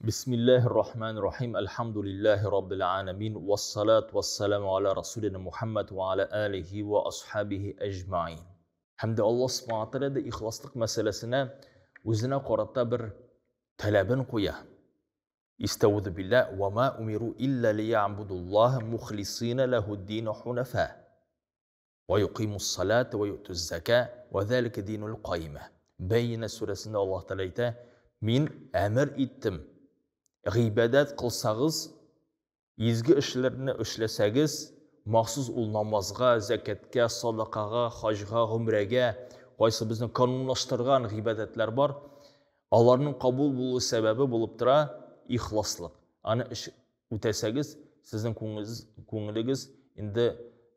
Бисмиллаһир Рахманир Рахим. Әлхәмдүлиллаһи Раббил аламин. Вассалату вассаламу аля расулина Мухаммад ва аля алихи ва асхабихи әҗмаин. Һәм дә Аллаһ Субхану тәгалә дә ихласлык мәсьәләсенә үзенә карата бер таләбен куя. Истәүзу билла ва ма умиру илля лиябудуллаһа мухлисина лахуд-дин хунафа. Ва юқимус салата ва юътуз зака ва залика динул кайима. Бәйинә сүрәсендә Аллаһ Тәгалә әйтә: Мин әмер иттем. Гыйбадәт кылсагыз, изге эшләрне эшләсәгез, махсус ул намазга, зәкәткә, садакага, хаҗга, гомрәгә, кайсы безнең канунлаштырган гыйбадәтләр бар, аларның кабул булу сәбәбе булып тора ихласлык. Аны эш үтәсәгез, сезнең күңелегез, күңелегез инде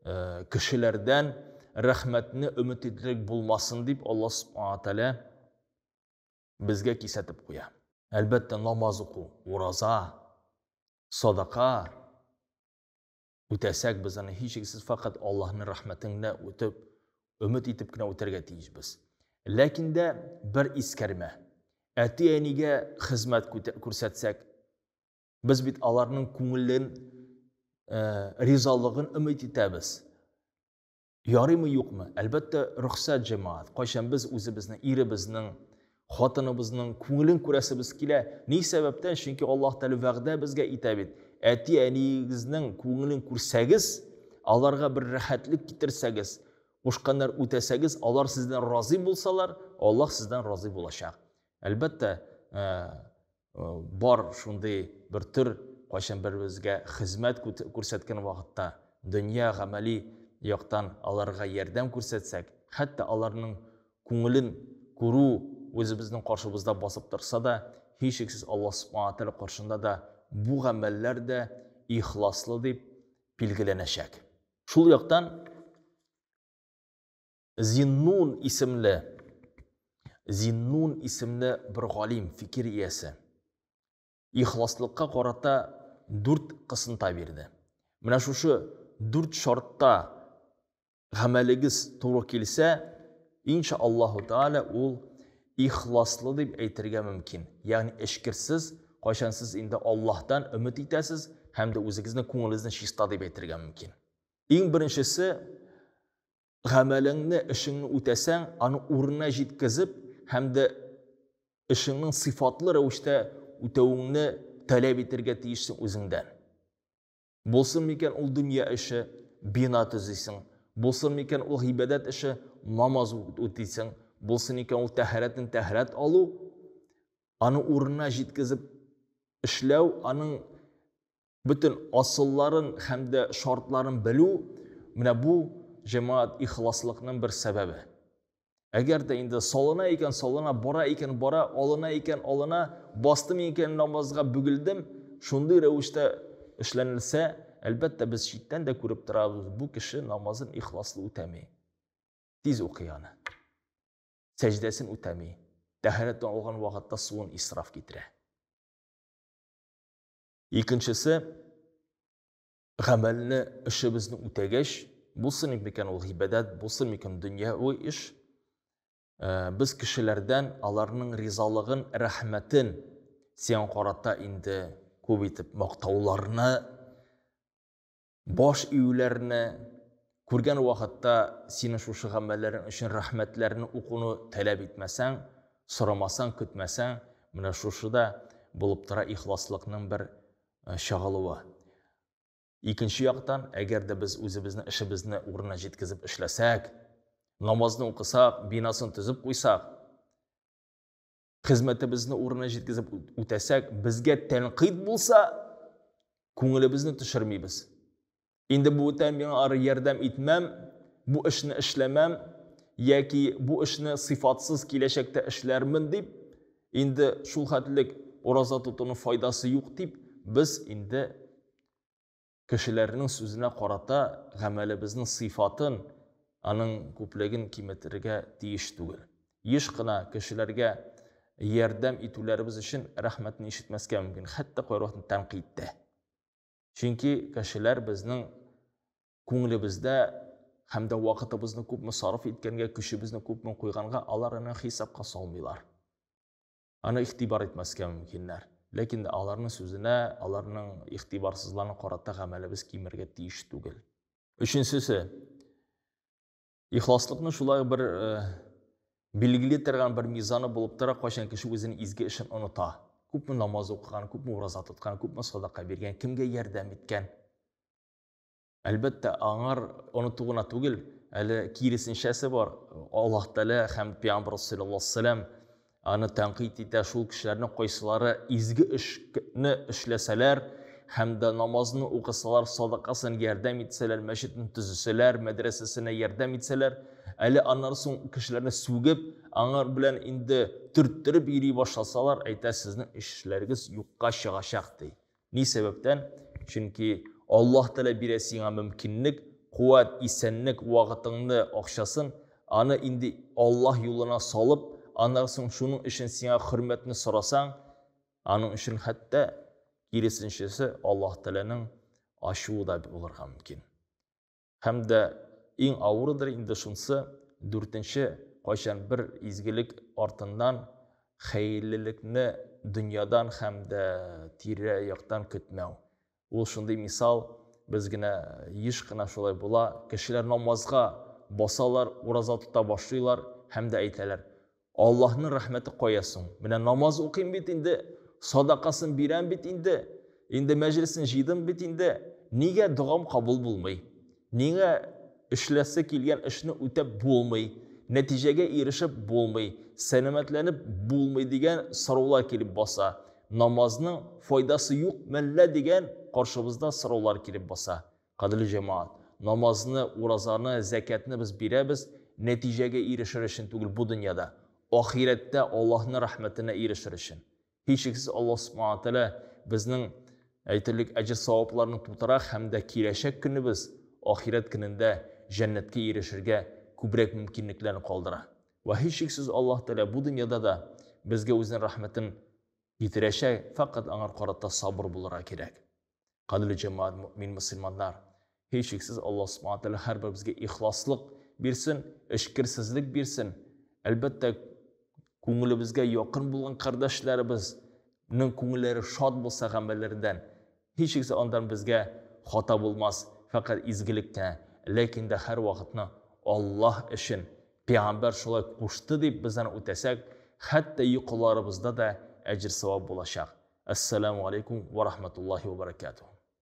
э, кешеләрдән рәхмәтне өмет итерлек булмасын дип Аллаһ Субхана Тәгалә безгә кисәтеп куя. Әлбәттә, намаз уку, ураза, садака үтәсәк, без аны һичшиксез фәкать Аллаһның рәхмәтен генә үтеп, өмет итеп кенә үтәргә тиешбез. Ләкин дә бер искәрмә. Әти-әнигә хезмәт күрсәтсәк, без бит аларның күңелен, э, ризалыгын өмет итәбез. Ярыймы, юкмы? Әлбәттә, рөхсәт, җәмәгать. Кайчан без үзебезнең иребезнең, хатыныбызның күңелен күрәсебез килә. Ни сәбәптән? Чөнки Аллаһ Тәгалә вәгъдә безгә итә бит. Әти-әниегезнең күңелен күрсәгез, аларга бер рәхәтлек китерсәгез, кушканнар үтәсәгез, алар сездән разый булсалар, Аллаһ сездән разый булачак. Әлбәттә, э, Бар шундый бер төр, кайчан бер-беребезгә хезмәт күрсәткән вакытта, дөнья гамәли яктан аларга ярдәм күрсәтсәк, хәтта аларның күңелен күрү үзебезнең каршыбызда басып торса да, һичшиксез Аллаһ Субхана Тәгалә каршында да бу гамәлләр дә ихласлы дип билгеләнәчәк. Шул яктан Зиннун исемле Зиннун исемле бер галим, фикер иясе, ихласлыкка карата дүрт кысынта бирде. Менә шушы дүрт шартта гамәлегез туры килсә, инша Аллаһу Тааля ул ихласлы дип әйтергә мөмкин. Ягъни эчкерсез, кайчан сез инде Аллаһтан өмет итәсез һәм дә үзегезнең күңелегезне чиста дип әйтергә мөмкин. Иң беренчесе, гамәлеңне, эшеңне үтәсәң, аны урынына җиткезеп һәм дә эшеңнең сыйфатлы рәвештә үтәвеңне таләп итәргә тиешсең үзеңдән. Булсын микән ул дөнья эше, бина төзисең, булсын микән ул гыйбадәт эше, намаз үтисең, булсын икән ул тәһарәтен тәһарәт алу, аны урынына җиткезеп эшләү, аның Бөтен асылларын һәм дә шартларын белү, менә бу җәмәгать ихласлыкның бер сәбәбе. Әгәр дә инде салына икән, салына, бара икән, бара, алына икән, алына, бастым икән намазга бөгелдем, шундый рәвештә эшләнелсә, әлбәттә, без читтән дә күреп торабыз, бу кеше намазын ихласлы үтәми. Тиз укый аны. Сәҗдәсен үтәми. Тәһарәт алган вакытта суын исраф китерә. Икенчесе, гамәлне, эшебезне үтәгәч, булсын микән ул гыйбадәт, булсын микән дөньяви эш, э, без кешеләрдән аларның ризалыгын, рәхмәтен сиңа карата инде күп итеп мактауларны, баш июләрне күргән вакытта синең шушы гамәлләрең өчен рәхмәтләрне укуны таләп итмәсәң, сорамасаң, көтмәсәң, менә шушы да булып тора ихласлыкның бер э, чагылуы. Икенче яктан, әгәр дә без үзебезнең эшебезне урынына җиткезеп эшләсәк, намазны укысак, бинасын төзеп куйсак, хезмәтебезне урынына җиткезеп үтәсәк, безгә тәнкыйть булса, күңелебезне төшермибез. Инде бу үтәм миңа ары ярдәм итмәм, бу эшне эшләмәм яки бу эшне сыйфатсыз киләчәктә эшләрмен дип, инде шул хәтлек ураза тотуның файдасы юк дип, без инде Кешеләрнең сүзенә карата гамәлебезнең сыйфатын, аның күплеген киметергә тиеш түгел. Еш кына кешеләргә ярдәм итүләребез өчен рәхмәтне ишетмәскә мөмкин, хәтта кайвакыт тәнкыйть тә. Чөнки кешеләр безнең күңелебездә һәм дә вакытыбызны күпме сарыф иткәнгә, көчебезне күпме куйганга алар аны хисапка салмыйлар. Аны игътибар итмәскә мөмкиннәр. Ләкин дә аларның сүзенә, аларның игътибарсызларына карата гамәлебез кимергә тиеш түгел. Өченчесе, ихласлыкны шулай бер билгели торган бер мизаны булып тора, кайчан кеше үзенең изге эшен оныта. Күпме намаз укыган, күпме ураза тоткан, күпме садака биргән, кемгә ярдәм иткән. Әлбәттә, аңар оныту гына түгел, әле киресенчәсе бар. Аллаһ Тәгалә һәм Пәйгамбәр саллаллаһу алейһи вәсәлләм аны тәнкыйть итә, шул кешеләрнең кайсылары изге эшне эшләсәләр һәм дә намазны укысалар, садакасын ярдәм итсәләр, мәчетне төзесәләр, мәдрәсәсенә ярдәм итсәләр, әле аннан соң кешеләрне сүгеп, аңар белән инде төрттереп йөри башласалар, әйтә, сезнең эшләрегез юкка чыгачак, ди. Ни сәбәптән? Чөнки Аллаһ Тәгалә бирә сиңа мөмкинлек, куәт, исәнлек, вакытыңны, акчасын, аны инде Аллаһ юлына салып, аннан соң шуның өчен сиңа хөрмәтне сорасаң, аның өчен хәтта киресенчесе Аллаһ Тәгаләнең ачуы да булырга мөмкин. Һәм дә иң авырыдыр инде шунсы, дүртенче, кайчан бер изгелек артыннан хәерлелекне дөньядан һәм дә тирә-яктан көтмәү. Ул шундый мисал, без генә еш кына шулай була, кешеләр намазга басалар, ураза тота башлыйлар һәм дә әйтәләр, Аллаһның рәхмәте кая соң? Менә намаз укыйм бит инде, садакасын бирәм бит инде, инде мәҗлесен җыйдым бит инде. Нигә догам кабул булмый? Нигә эшләсе килгән эшне үтәп булмый? Нәтиҗәгә ирешеп булмый, сәламәтләнеп булмый дигән сораулар килеп баса. Намазның файдасы юк мәллә дигән каршыбызда сораулар килеп баса. Кадерле җәмәгать, намазны, уразаны, зәкятны без бирәбез, нәтиҗәгә ирешер өчен түгел бу дөньяда, ахирәттә Аллаһның рәхмәтенә ирешер өчен. Һичшиксез Аллаһ Субхана Тәгалә безнең әйтерлек әҗер-савапларны тутыра һәм дә киләчәк көнебез ахирәт көнендә җәннәткә ирешергә күбрәк мөмкинлекләрне калдыра. Вә һичшиксез Аллаһ Тәгалә бу дөньяда да безгә үзенең рәхмәтен китерәчәк, фәкать аңар карата сабыр булырга кирәк. Кадерле җәмәгать, мөэмин мөселманнар, һичшиксез Аллаһ Субхана Тәгалә һәрберебезгә ихласлык бирсен, эчкерсезлек бирсен. Әлбәттә, күңелебезгә якын булган кардәшләребезнең күңелләре шат булса гамәлләрдән, һичшиксез андан безгә хата булмас, фәкать изгелек кенә. Ләкин дә һәрвакытны Аллаһ өчен, Пәйгамбәр шулай кушты дип без аны үтәсәк, хәтта йокыларыбызда да әҗер-савап булачак. Әссәләмү алейкум вә рахматуллаһи вә бәрәкәтүһ.